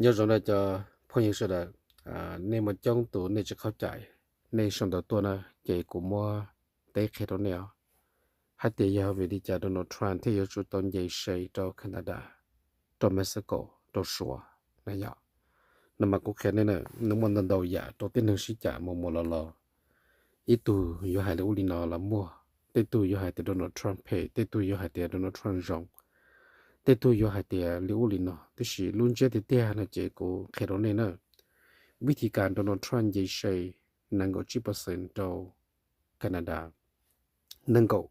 Nyob zoo na cov phooj ywg sawv daws, nej muaj coob tus nej tsis qhov cai, nej sau ntawv tuaj na, ces kuv muab teb qhia rau nej os. Hais tias yog vim li cas Donald Trump thiaj yuav tsum tau nce se rau Canada, rau Mexico, rau Suav na yom. No mas kuv qhia nej na, nws muaj ntau ntau yam rau tib neeg sib cam mus mus los los. Ib tug yuav hais li ub li no los muaj, tej tug yuav hais tias Donald Trump phem, tej tug yuav hais tias Donald Trump zoo, tej tug yuav hais tias li ub li no. Tiam sis lub ntsiab tiag tiag no ces kuv qhia rau nej na, vib thi kas Donald Trump nce se nees nkaum tsib percent rau Canada, nees nkaum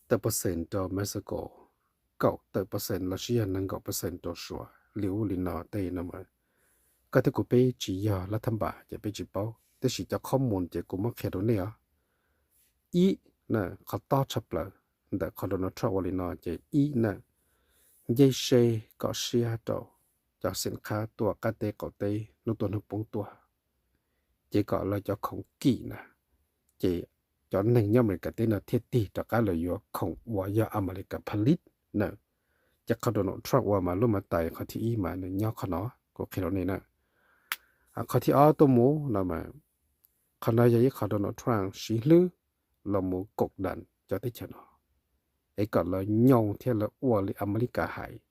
tawm percent rau Mexico, kaum tawm percent los sis yog nees nkaum percent rau Suav, li ub li no tej no mas koj thiab kuv peb tsis yog lab thab npas ces peb tsis paub, tab sis cov qhob mus ces kuv muab qhia rau nej os. Ib na, qhov tob tshaj plaws ntawm qhov Donald Trump ua li no ces ib na, nce se kom siab rau cov xim qhab tuaj qab teb qaum teb hnub tuaj hnub poob tuaj, ces kom lawv cov khoom kim na, ces cov neeg nyob Amelikas teb no thiaj tig rov qab los yuav khoom uas yog Amelikas pha lib na. Ces qhov Donald Trump ua mas lub mas tais qhov thib ib mas nws nyob qhov no, kuv qhia rau nej na. Qhov thib ob tuaj mus no mas, qhov no yog ib qho Donald Trump siv hlwb los mus koom dam cov teb chaws no, es kom lawv nyoo thiab lawv ua li Amelikas hais.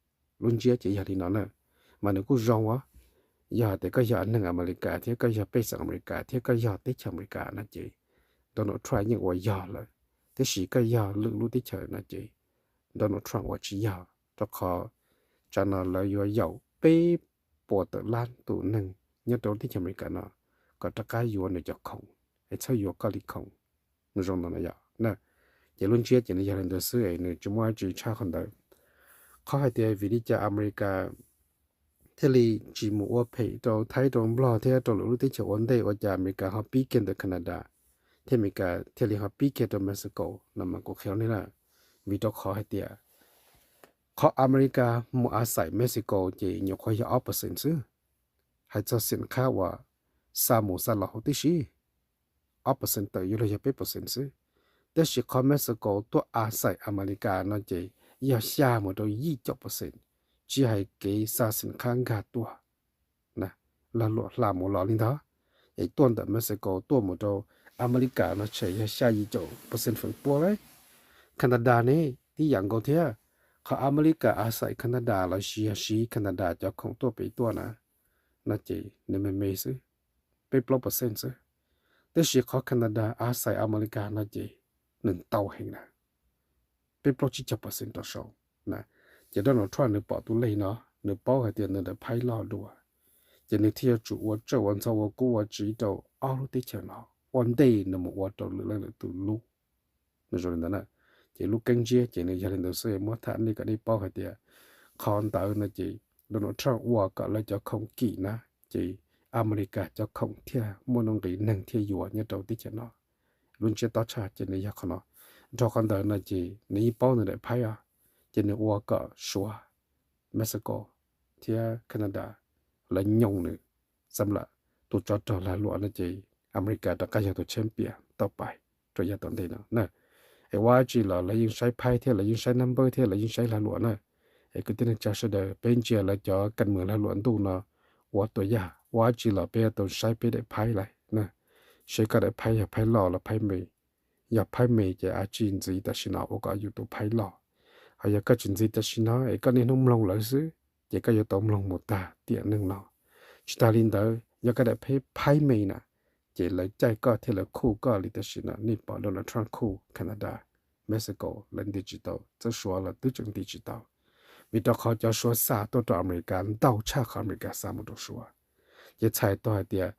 Lub ntsiab ces yog li no na, mas nws kuj zoo os. Yog hais tias koj yog neeg Amelikas thiab koj yog pej xeem Amelikas thiab koj yog teb chaws Amelikas no ces Donald Trump yeej ua yog lawm, tiam sis koj yog lwm lub teb chaws no ces Donald Trump ua tsis yog, rau qhov tsam no lawv yuav yaum peb puas tawm lab tus neeg nyob rau lub teb chaws Amelikas no kom rov qab yuav nws cov khoom, es txhob yuav koj li khoom. Nws zoo no yom. Ces lub ntsiab ces nws yog li ntawd xwb es nws tsis muaj dab tsi tshaj qhov ntawd. Qhov hais tias vim li cas Amelikas thiaj li tsis mus ua phem rau Thaib rau Nplog thiab rau lwm lub teb chaws ua ntej, ua cas Amelikas ho pib kiag ntawm Canada, thiab Amelikas thiaj li ho pib kiag rau Mexico no mas kuv qhia nej na. Vim rau qhov hais tias qhov Amelikas mus a xais Mexico ces nyuam qhuav yog ob percent xwb. Hais txog xim qhab uas xa mus xa los huv tib si, ob percent tawm yuav luag yog peb percent xwb. Tab sis qhov Mexico tuaj a xais Amelikas no ces yog xya mus rau yim caum percent, tsis hais kev xa xim qhab nkag tuaj, lag luam hla mus los li ntawd. Es tuaj ntawm Mexico tuaj mus rau Amelikas no tshem yog xya yim caum percent feem pua lawm. Canada ne, tib yam nkaus thiab. Qhov Amelikas a xais Canada los sis yog siv Canada cov khoom tuaj pem tuaj na, no ces nws me me xwb, peb plaub percent xwb. Tab sis qhov Canada a xais Amelikas no ces nws ntau heev na, peb plaub tsib caug percent rau saud. Ces Donald Trump nws pom tus lej no, nws paub hais tias nws daim phaib loj dua, ces nws thiaj yuav tsum ua tsawj ua ntxov ua kub ua tsiv rau ob lub teb chaws no ua ntej nws mus ua rau lwm leej lwm tus lub. Nws zoo li ntawd na. Ces lub keeb ntsiab ces nws yog li ntawd xwb, muab tham nej kom nej paub hais tias qhov ntawd no ces Donald Trump ua kom lawv cov khoom kim na, ces Amelikas cov khoom thiaj muaj nuj nqis, neeg thiaj yuav nyob rau teb chaws no. Lub ntsiab tob tshaj ces nws yog qhov no. Dhau qhov ntawd no ces nws yeej paub nws daim phaib os, ces nws ua kom Suav, Mexico thiab Canada lawv nyoo nws. Xam lam tus tsov rog lag luam no ces Amelikas rov qab yog tus champion tau pais rau yav tom ntej no na. Es ua dab tsi los lawv yeej saib phaib thiab lawv yeej saib nab npawb thiab lawv yeej saib lag luam na. Es kwv tij neej tsa sawv daws, peb ntsia lawv cov kas mws lag luam ntuj no ua tua yaj, ua dab tsi los peb yuav tau saib peb daim phaib lawm na. Seb koj daim phaib yog phaib loj los phaib me. Yog phaib me ces a tsis ntxiv tam sim no ua kom yus tus phaib loj. Ho yog koj tsis ntxiv tam sim no es koj niaj hnub mloog lawv xwb, ces koj yuav tau mloog mus tag tiam neej no. Tsis tas li ntawd, yog koj daim phaib phaib me na, ces lawv caij koj thiab lawv khuj koj li tam sim no nej pom Donald Trump khuj Canada, Mexico, lawv nti tsis tau, txawm Suav los twb tseem nti tsis tau. Vim rau qhov cov Suav xa tuaj rau Amelikas ntau tshaj qhov Amelikas xa mus rau Suav. Ces txhais tau hais tias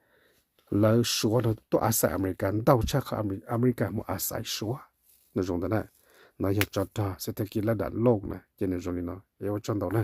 lawv Suav no tuaj a xais Amelikas ntau tshaj qhov Amelikas mus a xais Suav. Nws zoo ntawd na. No yog tsov rog xeeb thaj kis lab dam looj na, ces nws zoo li no, es ua tsaug ntau na.